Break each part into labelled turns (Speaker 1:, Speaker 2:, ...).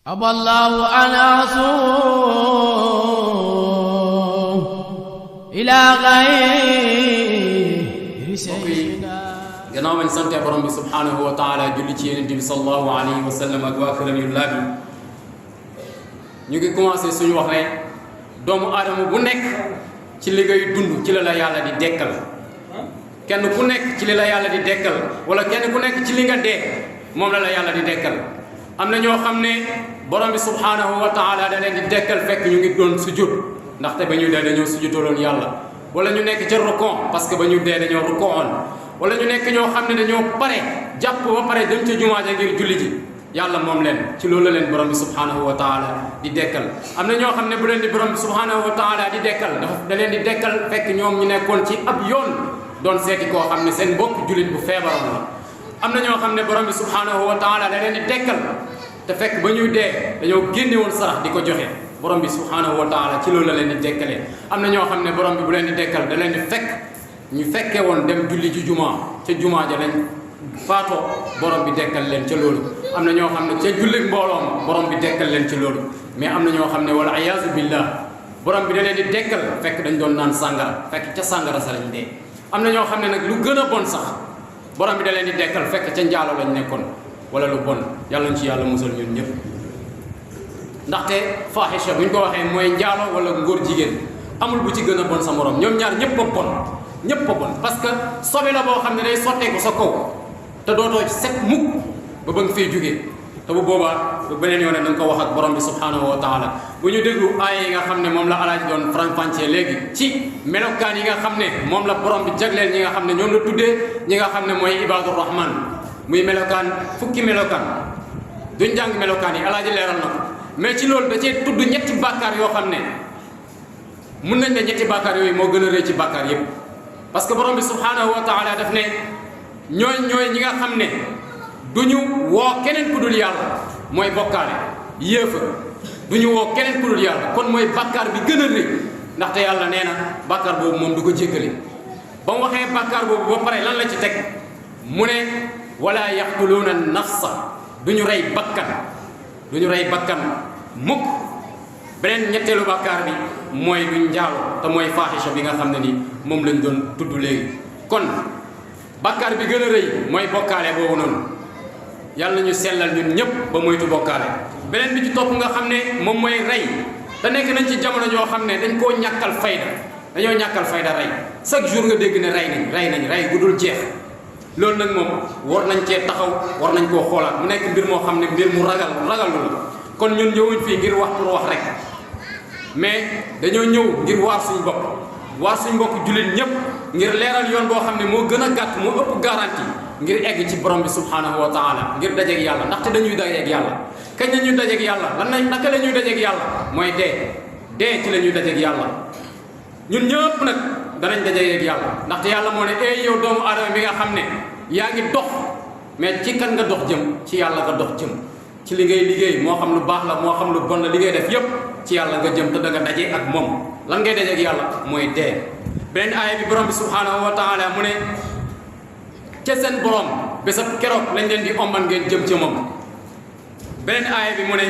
Speaker 1: أبى الله أن أصوم إلى غير سيدنا.
Speaker 2: gannaaw bañ sante borom bi subhanahu wa taala julli ci yonent bi sallallahu alayhi wa sallam ak waa këram yu laab yi ñu ngi commencé suñu wax ne doomu aadama bu nekk ci li ngay dund ci la yàlla di dekkal kenn ku nekk ci li la yàlla di dekkal wala kenn ku nekk ci li nga dee moom la yàlla di dekkal. am na ñoo xam ne borom bi subhanahu wa taala da leen di dekkal fekk ñu ngi doon sujud ndaxte ba ñu dee dañoo sujudaloon yàlla wala ñu nekk ca rukon parce que ba ñu dee dañoo rukoon wala ñu nekk ñoo xam ne dañoo pare jàpp ba pare dem ca jumaa ja ngir julli ji yàlla moom leen ci loolu la leen borom bi subhanahu wa taala di dekkal. am na ñoo xam ne bu leen di borom bi subhanahu wa taala di dekkal da leen di dekkal fekk ñoom ñu nekkoon ci ab yoon doon seeti koo xam ne seen mbokk jullit bu feebaroon la. am na ñoo xam ne borom bi subhanahu wa taala da leen di dekkal te fekk ba ñuy dee dañoo génne woon sarax di ko joxe borom bi subhanahu wa taala ci loolu la leen di dekkalee. am na ñoo xam ne borom bi bu leen di dekkal da leen di fekk ñu fekkee woon dem julli ji jumaa ca jumaa ja lañ faatoo borom bi dekkal leen ca loolu. am na ñoo xam ne ca julli mbooloom borom bi dekkal leen ci loolu mais am na ñoo xam ne wala ayaazu billah borom bi da leen di dekkal fekk dañ doon naan sàngara fekk ca sàngara sa lañ dee. am na ñoo xam ne nag lu gën a bon sax borom bi da leen di dekkal fekk ca njaalo lañ nekkoon wala lu bon yàlla ñu ci yàlla musal ñun ñëpp. ndaxte faaxisha bu ñu ko waxee mooy njaalo wala ngóor jigéen amul bu ci gën a bon sa morom ñoom ñaar ñëpp a bon ñëpp a bon parce que sobe la boo xam ne day sotteeku sa kaw te dootoo ci set mukk ba ba nga fay jógee te bu boobaa beneen yoon da nga ko wax ak borom bi subhanahu wa taala. bu ñu déglu aaya yi nga xam ne moom la alaaji doon faram-fàccee léegi ci melokaan yi nga xam ne moom la borom bi jagleel ñi nga xam ne ñoom la tuddee ñi nga xam ne mooy ibadur rahman muy melokaan fukki melokaan duñ jàng melokaan yi alaaji leeral na ko mais ci loolu da cee tudd ñetti bàkkaar yoo xam ne mun nañ ne ñetti bàkkaar yooyu moo gën a rëy ci bàkkaar yépp parce que borom bi subhanahu wa taala daf ne ñooy ñi nga xam ne duñu woo keneen ku dul yàlla mooy bokkaale yéefa duñu woo keneen ku dul yàlla kon mooy bàkkaar bi gën a rëy ndaxte yàlla nee na bàkkaar boobu moom du ko jéggale. ba mu waxee bàkkaar boobu ba pare lan la ci teg mu ne wala yaqtuluuna nafsa duñu rey bakkan mukk. beneen ñetteelu bàkkaar bi mooy duñ njaalo te mooy faaxisha bi nga xam ne ni moom lañ doon tudd léegi. kon bàkkaar bi gën a rëy mooy bokkaale boobu noonu yàlla ñu sellal ñun ñëpp ba moytu bokkaale. beneen bi ci topp nga xam ne moom mooy rey te nekk nañ ci jamono joo xam ne dañ koo ñàkkal fayda dañoo ñàkkal fayda rey chaque jour nga dégg ne rey bu dul jeex. loolu nag moom war nañ cee taxaw war nañ koo xoolaat mu nekk mbir moo xam ne mbir mu ragalu la kon ñun ñëwuñ fii ngir wax pour wax rek mais dañoo ñëw ngir waar suñu mbokk jullit ñëpp ngir leeral yoon boo xam ne moo gën a gàtt moo ëpp garantie ngir egg ci borom bi subhanahu wa taala ngir dajeeg yàlla ndaxte dañuy dajeeg yàlla. kañ la ñuy dajeeg yàlla naka la ñuy dajeeg yàlla mooy dee ci la ñuy dajeeg yàlla ñun ñëpp nag danañ dajeeg yàlla ndaxte yàlla moo ne yow doomu aadama bi nga xam ne yaa ngi dox mais ci kan nga dox jëm ci yàlla nga dox jëm ci li ngay liggéey moo xam lu baax la moo xam lu bon la li ngay def yépp ci yàlla nga jëm te da nga daje ak moom lan ngay dajeeg yàlla mooy dee. beneen aaya bi borom bi subhanahu wa taala mu ne ca seen borom bésab keroog lañ leen di ombal ngeen jëm ca moom. beneen aaya bi mu ne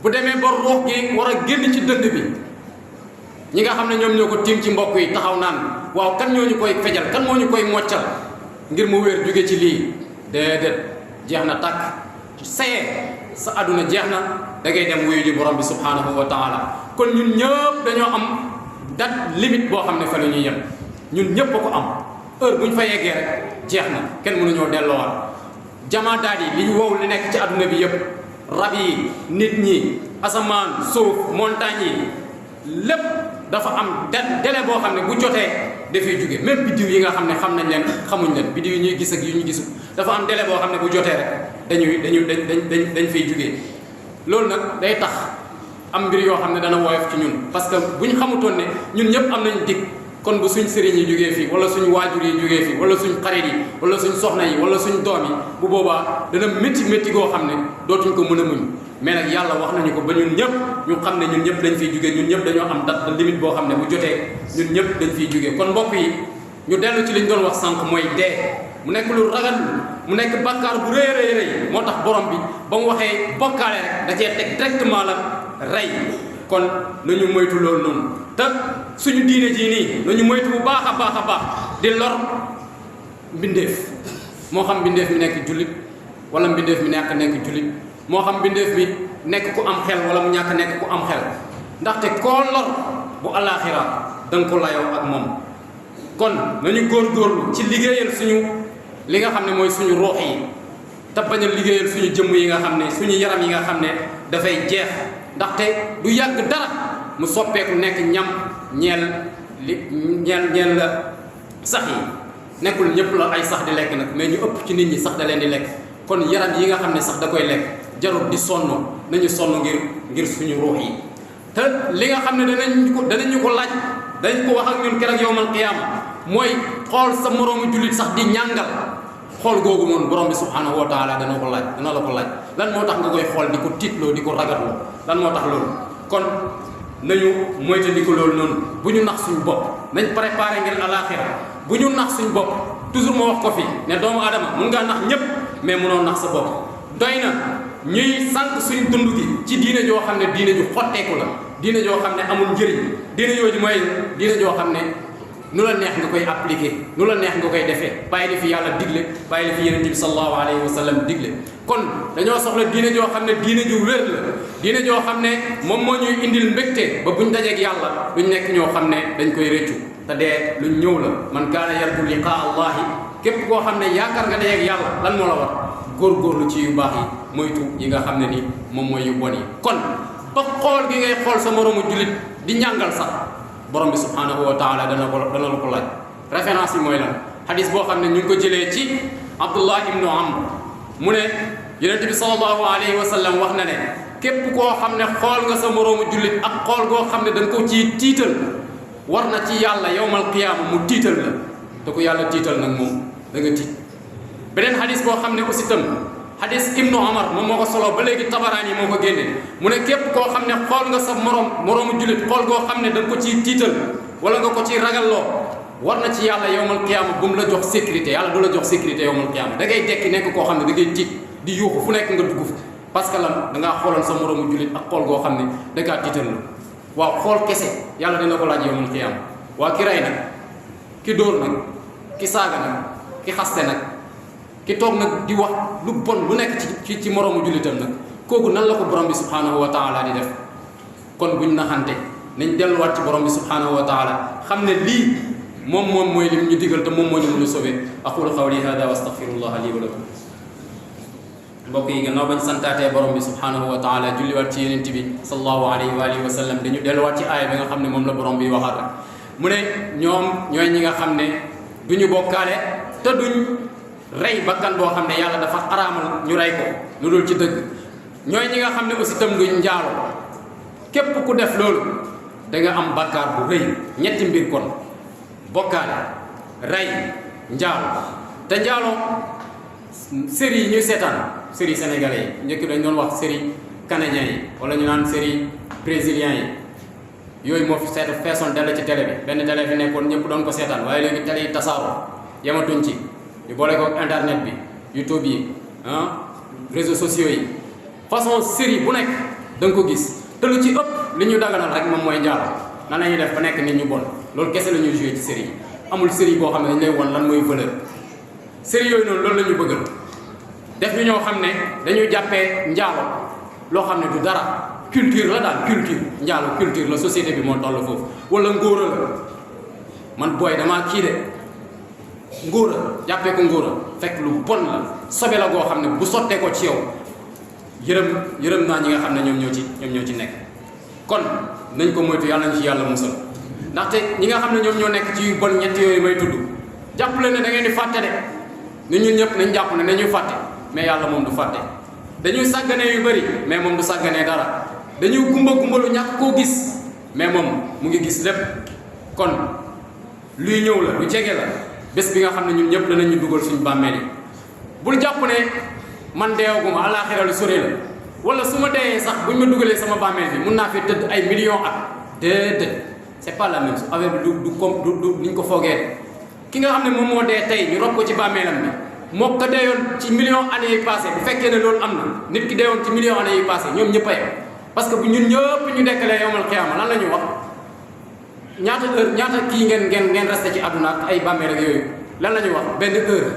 Speaker 2: bu demee ba ruux gi war a génn ci dënd bi ñi nga xam ne ñoom ñoo ko tiim ci mbokk yi taxaw naan waaw kan ñoo ñu koy fejal kan moo ñu koy moccal ngir mu wér jóge ci lii déedéet jeex na tàkk saye sa àdduna jeex na da ngay dem wuyu ji borom bi subhanahu wa taala. kon ñun ñëpp dañoo am date limite boo xam ne fa la ñuy yem ñun ñëpp a ko am heure bu ñu fa yeggee rek jeex na kenn mënuñoo delloowaat. jamaadaat yi li ñu wow li nekk ci àdduna bi yëpp rab yi nit ñi asamaan suuf montagne yi lépp dafa am délai boo xam ne bu jotee dafay jóge même biddiw yi nga xam ne xam nañ leen xamuñ leen biddiw yi ñuy gis ak yu ñu gisul dafa am délai boo xam ne bu jotee rek dañ fay jógee. loolu nag day tax am mbir yoo xam ne dana woyof ci ñun parce que bu ñu xamutoon ne ñun ñëpp am nañ dig kon bu suñ sëriñ yi jógee fii wala suñ waajur yi jógee fii wala suñ xarit yi wala suñ soxna yi wala suñ doom yi bu boobaa dana métti goo xam ne dootuñ ko mën a muñ mais nag yàlla wax nañu ko ba ñun ñëpp ñu xam ne ñun ñëpp dañ fiy jógee ñun ñëpp dañoo am date limite boo xam ne bu jotee ñun ñëpp dañ fiy jógee. kon mbokk yi ñu dellu ci liñ doon wax sànq mooy dee mu nekk lu ragal mu nekk bàkkaar bu rëy rëy rëy moo tax borom bi ba mu waxee bokkaale rek da cee teg directement la rey kon nañu moytu loolu noonu te suñu diine jii nii nañu moytu bu baax a baax a baax di lor mbindeef moo xam mbindeef mi nekk jullit wala mbindeef mi nekk jullit moo xam mbindeef mi nekk ku am xel wala mu ñàkk nekk ku am xel ndaxte koo lor bu alaaxira danga ko layoo ak moom kon nañu góorgóorlu ci liggéeyal suñu li nga xam ne mooy suñu ruux yi te bañ a liggéeyal suñu jëmm yi nga xam ne suñu yaram yi nga xam ne dafay jeex ndaxte du yàgg dara mu soppeeku nekk ñam ñeel la sax yi nekkul ñëpp la ay sax di lekk nag mais ñu ëpp ci nit ñi sax da leen di lekk kon yaram yi nga xam ne sax da koy lekk jarut di sonn nañu sonn ngir suñu ruux yi te li nga xam ne danañ ñu ko laaj dañ ko wax ak ñun keroog yowmal qiyaama mooy xool sa moroomu jullit sax di ñàngal xool googu moom borom bi subhanahu wa taala dana la ko laaj lan moo tax nga koy xool di ko tiitloo di ko ragatloo lan moo tax loolu kon nañu moytandiku loolu noonu bu ñu nax suñu bopp nañ préparé ngir alaxira bu ñu nax suñu bopp toujours ma wax ko fi ne doomu adama mun ngaa nax ñëpp mais mënoo nax sa bopp doy na ñuy sànq suñ dund gi ci diine joo xam ne diine ju xotteeku la diine joo xam ne amul njëriñ diine yooyu mooy diine joo xam ne nu la neex nga koy appliquer nu la neex nga koy defee bàyyi li fi yàlla digle bàyyi li fi yonent bi sallallahu alayhi wa sallam digle kon dañoo soxla diine joo xam ne diine ju wér la diine joo xam ne moom moo ñuy indil mbégte ba buñ dajeeg yàlla duñ nekk ñoo xam ne dañ koy réccu te dee luñ ñëw la man kaana yarju liqaa allahi képp koo xam ne yaakaar nga dajeeg yàlla lan moo la war góorgóorlu ci yu baax yi moytu yi nga xam ne ni moom mooy yu bon yi kon ba xool gi ngay xool sa moroomu jullit di ñàngal sax borom bi subhanahu wa taala dana la ko laaj référence bi mooy lan xadis boo xam ne ñu ngi ko jëlee ci Abdullah ibnu Amr mu ne yonente bi sallallahu alayhi wa sallam wax na ne képp koo xam ne xool nga sa moroomu jullit ak xool goo xam ne da nga ko ciy tiital war na ci yàlla yowmal qiyaama mu tiital la te ku yàlla tiital nag moom da nga tiit beneen xadis boo xam ne aussi tam xadis ibnu Omar moom moo ko solo ba léegi tabaraan yi moo ko génne mu ne képp koo xam ne xool nga sa moroomu jullit xool goo xam ne da nga ko ciy tiital wala nga ko ciy ragalloo war na ci yàlla yowmal qiyaama bu mu la jox sécurité yàlla du la jox sécurité yowmal qiyaama da ngay dekki nekk koo xam ne da ngay tiit di yuuxu fu nekk nga dugg parce que lan da ngaa xooloon sa moroomu jullit ak xool goo xam ne da ngaa tiital la waaw xool kese yàlla dina ko laaj yowmal qiyaama waa ki rey nag ki dóor nag ki saaga nag ki xaste nag ki toog nag di wax lu bon lu nekk ci moroomu jullitam nag kooku nan la ko borom bi subhanahu wa taala di def kon buñ naxante nañ delluwaat ci borom bi subhanahu wa taala xam ne lii moom mooy lim ñu digal te moom moo ñu mën a sauver aqulu qawli hada wa astaghfirullah li wa lakum mbokk yi gannaaw bañ santaatee borom bi subhanahu wa taala julliwaat ci yeneen bi sallallahu alayhi wa alihi wa sallam dañu delluwaat ci aaya bi nga xam ne moom la borom bi waxaat rek mu ne ñoom ñooy ñi nga xam ne duñu bokkaale te duñ rey bakkan boo xam ne yàlla dafa araamal ñu rey ko lu dul ci dëgg ñooy ñi nga xam ne aussi tam duñ njaalo képp ku def loolu da nga am bakkaar bu rëy ñetti mbir kon bokkaale rey njaalo te njaalo série yi ñuy seetaan série sénégalais yi njëkk dañ doon wax série canadien yi wala ñu naan série brésilien yi yooyu moo fi feesoon dell ci télé bi benn télé fi nekkoon ñëpp doon ko seetaan waaye léegi télé yi tasaaroo yematuñ ci ñu boole ko internet bi YouTube yi réseaux sociaux yi façon série bu nekk da nga ko gis te lu ci ëpp li ñu daganal rek moom mooy njaalo nan la ñuy def ba nekk nit ñu bon loolu kese la ñuy joué ci série yi amul série boo xam ne dañ lay won lan mooy valeur série yooyu noonu loolu la ñu bëggal def ñu ñoo xam ne dañuy jàppee njaalo loo xam ne du dara culture la daal culture njaalo culture la société bi moo toll foofu wala ngóora la man booy damaa kii de ngóora jàppee ko ngóora fekk lu bon la sobe la goo xam ne bu sottee ko ci yow yërëm naa ñi nga xam ne ñoom ñoo ci nekk kon nañ ko moytu yàlla nañ ci yàlla musal ndaxte ñi nga xam ne ñoom ñoo nekk ci yu bon ñett yooyu may tudd jàpp leen ne da ngeen di fàtte de ne ñun ñëpp nañ jàpp ne dañuy fàtte mais yàlla moom du fàtte dañuy sàgganee yu bëri mais moom du sàgganee dara dañuy gumbalu ñàkk koo gis mais moom mu ngi gis lépp kon luy ñëw la lu jege la bés bi nga xam ne ñun ñëpp danañu dugal suñu bàmmeel yi bul jàpp ne man deewaguma àllaaxira lu sori la wala su ma deeyee sax buñ ma dugalee sama bàmmeel bi mun naa fi tëdd ay millions at déedéet c'est pas la même chose affaire bi du ni ñu ko foogee ki nga xam ne moom moo dee tey ñu rob ko ci bàmmeelam bi moo ko deeyoon ci million années yi passé bu fekkee ne loolu am na nit ki deewoon ci million années yi passé ñoom ñëpp a yem parce que bu ñun ñëpp ñu dekkalee yowmal xiyaama lan la ñu wax ñaata heure ñaata kii ngeen resté ci àdduna ak ay bàmmeel ak yooyu lan la ñu wax benn heure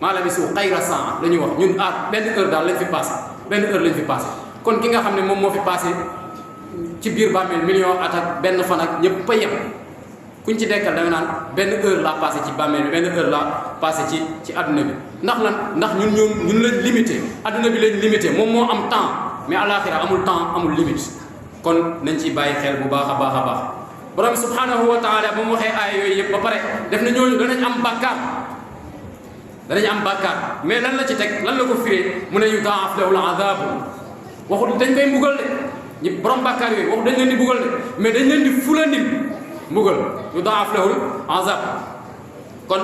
Speaker 2: maa labisu xayra saa la ñuy wax ñun benn heure daal lañ fi passé benn heure lañ fi passé kon ki nga xam ne moom moo fi passé ci biir bàmmeel million at ak benn fan ak ñëpp a yem kuñ ci dekkal da nga naan benn heure laa passé ci bàmmeel bi benn heure laa passé ci àdduna bi ndax lan ndax ñun lañ limité àdduna bi lañ limité moom moo am temps mais àlaxira amul temps amul limite kon nañ ciy bàyyi xel bu baax a baax a baax borom subhanahu wa taala ba mu waxee aaya yooyu yëpp ba pare def na ñooñu danañ am bàkkaar mais lan la ci teg lan la ko firee mu ne yudaaf lahul azaabu waxut dañ koy mbugal de ñi borom bàkkaar yooyu waxut dañ leen di mbugal de mais dañ leen di fulandil mbugal yudaaf lahul azaab kon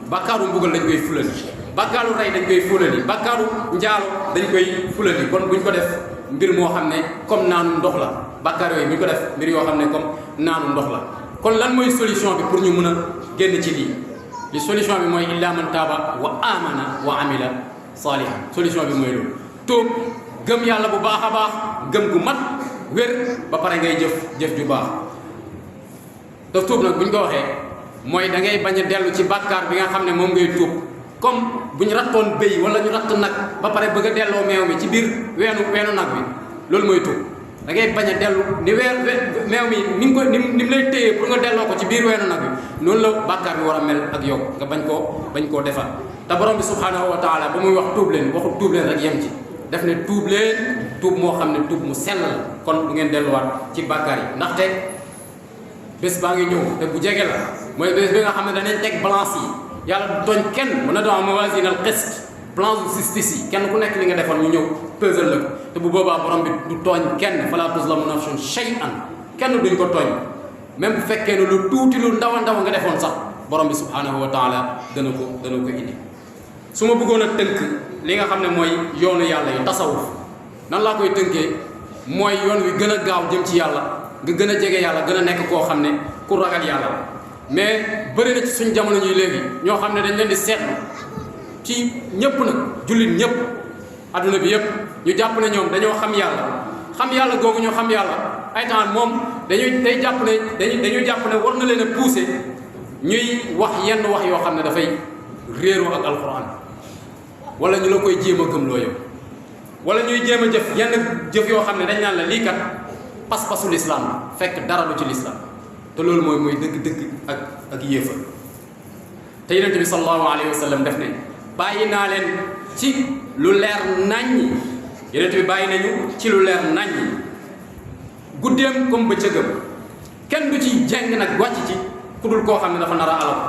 Speaker 2: bàkkaaru mbugal dañ koy fulandi bàkkaaru rey dañ koy fulandi bàkkaaru njaalo dañ koy fulandi kon buñ ko def mbir moo xam ne comme naanu ndox la bàkkaar yooyu buñ ko def mbir yoo xam ne comme naanu ndox la kon lan mooy solution bi pour ñu mën a génn ci lii li solution bi mooy illa man taaba wa amana wa amila salihan solution bi mooy loolu tuub gëm yàlla bu baax a baax gëm gu mat wér ba pare ngay jëf ju baax te tuub nag bu ñu ko waxee mooy da ngay bañ a dellu ci bàkkaar bi nga xam ne moom ngay tuub comme bu ñu rattoon béy wala ñu ratt nag ba pare bëgg a delloo meew mi ci biir weenu nag bi loolu mooy tuub da ngay bañ a dellu ni meew mi ni mu ko ni mu lay téye pour nga delloo ko ci biir weenu nag bi noonu la bàkkaar bi war a mel ak yow nga bañ koo defal te borom bi subhanahu wa taala ba muy wax tuub leen waxul tuub leen rek yem ci def ne tuub leen tuub moo xam ne tuub mu sell la kon du ngeen delluwaat ci bàkkaar yi ndaxte bés baa ngi ñëw te bu jege la mooy bés bi nga xam ne danañ teg balance yi yàlla du tooñ kenn mën na doon mawaasin al qist balance justice yi kenn ku nekk li nga defoon ñu ñëw pesal la ko te bu boobaa borom bi du tooñ kenn fala tuzlamu nafsun shay'an kenn duñ ko tooñ même bu fekkee ne lu tuuti lu ndaw a ndaw nga defoon sax borom bi subhanahu wa taala dana ko indi su ma bëggoon a tënk li nga xam ne mooy yoonu yàlla yi tasawuf nan laa koy tënkee mooy yoon wi gën a gaaw jëm ci yàlla nga gën a jege yàlla gën a nekk koo xam ne ku ragal yàlla la mais bëri na ci suñ jamono ñuy léegi ñoo xam ne dañ leen di seetlu ci ñëpp nag jullit ñëpp adduna bi yëpp ñu jàpp ne ñoom dañoo xam yàlla googu ñu xam yàlla ay temps moom dañuy jàpp ne war na leen a pousser ñuy wax yenn wax yoo xam ne dafay réeroo ak alquran wala ñu la koy jéem a gëmloo yow wala ñuy jéem a jëf yenn jëf yoo xam ne dañ naan la lii kat pas-pasu lislaam la fekk dara du ci lislaam te loolu mooy dëgg-dëgg ak yéefal te yonent bi sallallahu alayhi wa sallam def ne bàyyi naa leen ci lu leer naññi yonent bi bàyyi nañu ci lu leer naññi guddeem comme bëccëgam kenn du ci jeng nag wàcc ci ku dul koo xam ne dafa nar a alal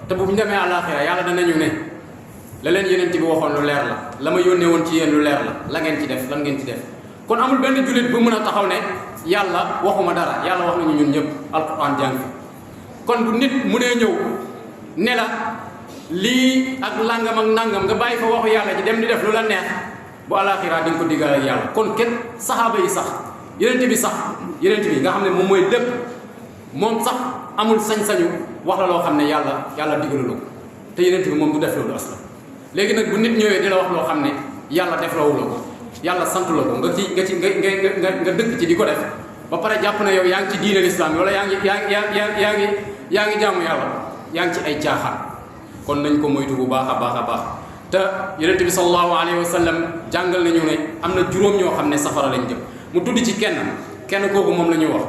Speaker 2: te bu ñu demee àllaaxira yàlla danañu ne la leen yonent bi waxoon lu leer la ma yónnee woon ci yéen lu leer la ngeen ci def lan ngeen ci def kon amul benn jullit bu mën a taxaw ne yàlla waxuma dara yàlla wax nañu ñun ñëpp alquran jàng fi kon bu nit mu nee ñëw ne la lii ak langam ak nangam nga bàyyi fa waxu yàlla ji dem di def lu la neex bu alaxira di nga ko diggal ak yàlla kon kenn saxaaba yi sax yonent bi nga xam ne moom mooy lépp moom sax amul sañ-sañu wax la loo xam ne yàlla digalu la ko te yonent bi moom du def loolu asla léegi nag bu nit ñëwee di la wax loo xam ne yàlla def loowu la ko yàlla sant la ko nga dëkk ci di ko def ba pare jàpp ne yow yaa ngi ci diine l'islam wala yaa ngi jaamu yàlla yaa ngi ci ay caaxaan kon nañ ko moytu bu baax a baax a baax te yonent bi sallallahu alayhi wa sallam jàngal nañu ne am na juróom ñoo xam ne safara lañ jëm mu tudd ci kenn kooku moom la ñuy wax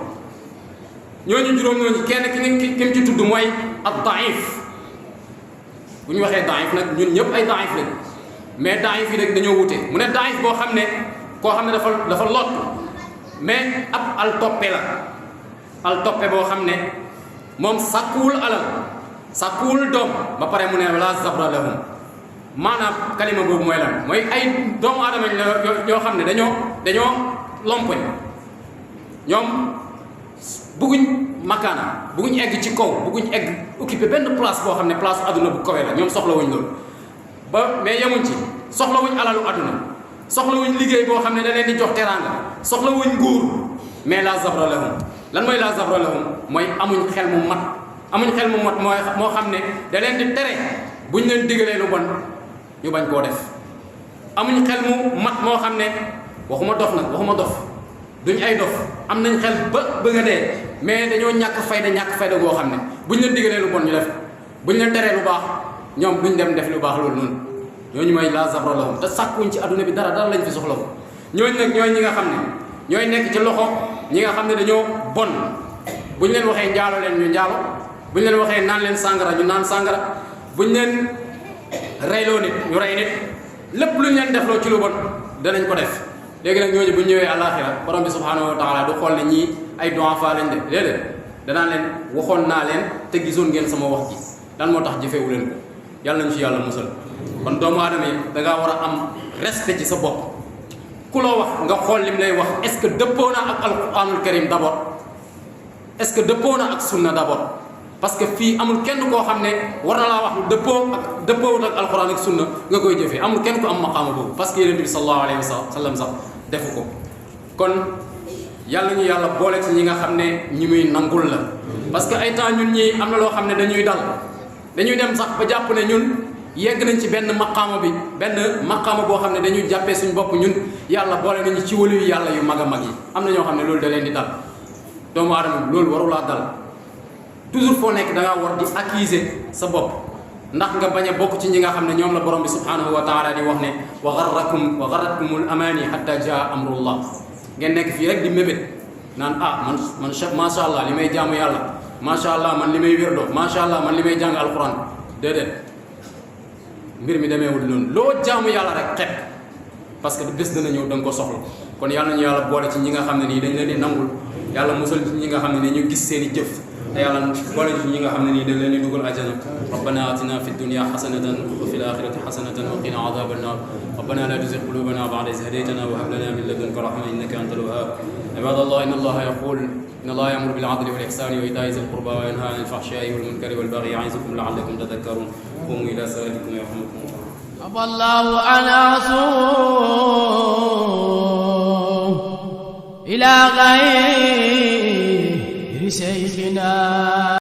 Speaker 2: ñooñu juróom ñooñu kenn ki mu ci tudd mooy ad-da'if bu ñu waxee da'if nag ñun ñëpp ay da'if lañ mais da'if yi rek dañoo wute mu ne da'if boo xam ne koo xam ne dafa lot mais ab al toppe boo xam ne moom sàkkuwul alal sàkkuwul doom ba pare mu ne wala zabra lahum maanaam kalima boobu mooy lan mooy ay doomu aadama ñoo xam ne dañoo lompoñ ñoom bëgguñ makaana bëgguñ egg ci kaw bëgguñ egg occupé benn place boo xam ne place adduna bu kawe la ñoom soxlawuñ loolu mais yemuñ ci soxlawuñ alalu adduna soxlawuñ liggéey boo xam ne da leen di jox teraanga soxlawuñ nguur mais la zabra lahum lan mooy la zabra lahum mooy amuñ xel mu mat amuñ xel mu mat moo xam ne da leen di tere buñ leen digalee lu bon ñu bañ koo def. amuñ xel mu mat moo xam ne waxuma dof duñ ay dof am nañ xel ba bëgg a dee mais dañoo ñàkk fayda goo xam ne buñ leen digalee lu bon ñu def buñ leen teree lu baax ñoom duñ dem def lu baax loolu noonu ñooñu mooy la zabra lahum te sàkkuñ ci adduna bi dara lañ fi soxla ko ñooñu nag ñooy ñi nga xam ne ñooy nekk ci loxo ñi nga xam ne dañoo bon buñ leen waxee njaalo leen ñu njaalo buñ leen waxee naan leen sàngara ñu naan sàngara buñ leen reyloo nit ñu rey nit lépp luñ leen defloo ci lu bon danañ ko def. léegi nag ñooñu bu ñu ñëwee àllaaxira borom bi subhaanahu wa taala du xool ne ñii ay du'afaa lañ def déedéet danaa leen waxoon naa leen te gisoon ngeen sama wax ji lan moo tax jëfewu leen ko yàlla nañ ci yàlla musal. kon doomu aadama yi da ngaa war a am respect ci sa bopp ku loo wax nga xool lim lay wax est-ce que dëppoo na ak alquranul karim d'abord est-ce que dëppoo na ak sunna d'abord parce que fii amul kenn koo xam ne war na laa wax dëppoowut ak alquran ak sunna nga koy jëfee amul kenn ko am maqaama boobu parce que yonent bi sallallahu alayhi wa sallam sax defu ko. kon yàlla ñu yàlla boole ci ñi nga xam ne ñi muy nangul la parce que ay temps ñun ñii am na loo xam ne dañuy dem sax ba jàpp ne ñun yegg nañ ci benn maqaama boo xam ne dañuy jàppee suñ bopp ñun yàlla boole nañu ci waliyu yàlla yu mag a mag yi am na ñoo xam ne loolu da leen di dal doomu aadama loolu warulaa dal toujours foo nekk da ngaa war di accuser sa bopp ndax nga bañ a bokk ci ñi nga xam ne ñoom la borom bi subhanahu wa taala di wax ne wa garratkumul amaani hatta jaa amrullah ngeen nekk fii rek di mébét naan man macha allah li may jaamu yàlla macha allah man li may wérdoo macha allah man li may jàng alquran déedéet mbir mi demeewul noonu loo jaamu yàlla rek xepp parce que bés dana ñëw da nga ko soxla kon yàlla nañu yàlla boole ci ñi nga xam ne nii dañ leen di nangul yàlla musal ci ñi nga xam ne nii ñu gis seen i jëf te yàlla boole ci ñi nga xam ne nii dañ leen di dugal àjjana rabbana atina fi dunya hasanatan wa fil akhirati hasanatan wa qina adhaban nar rabbana la tuzigh qulubana ba'da idh hadaytana wa hab lana min ladunka rahmatan innaka antal wahhab ibadallah inna allaha yaqul inna allaha ya'muru bil 'adli wal ihsani wa ita'i dhil qurba wa yanha 'anil fahsha'i wal munkari wal baghi ya'izukum la'allakum tadhakkarun qumu ila salatikum yarhamukum
Speaker 1: الله أن أصوم إلى غير شيخنا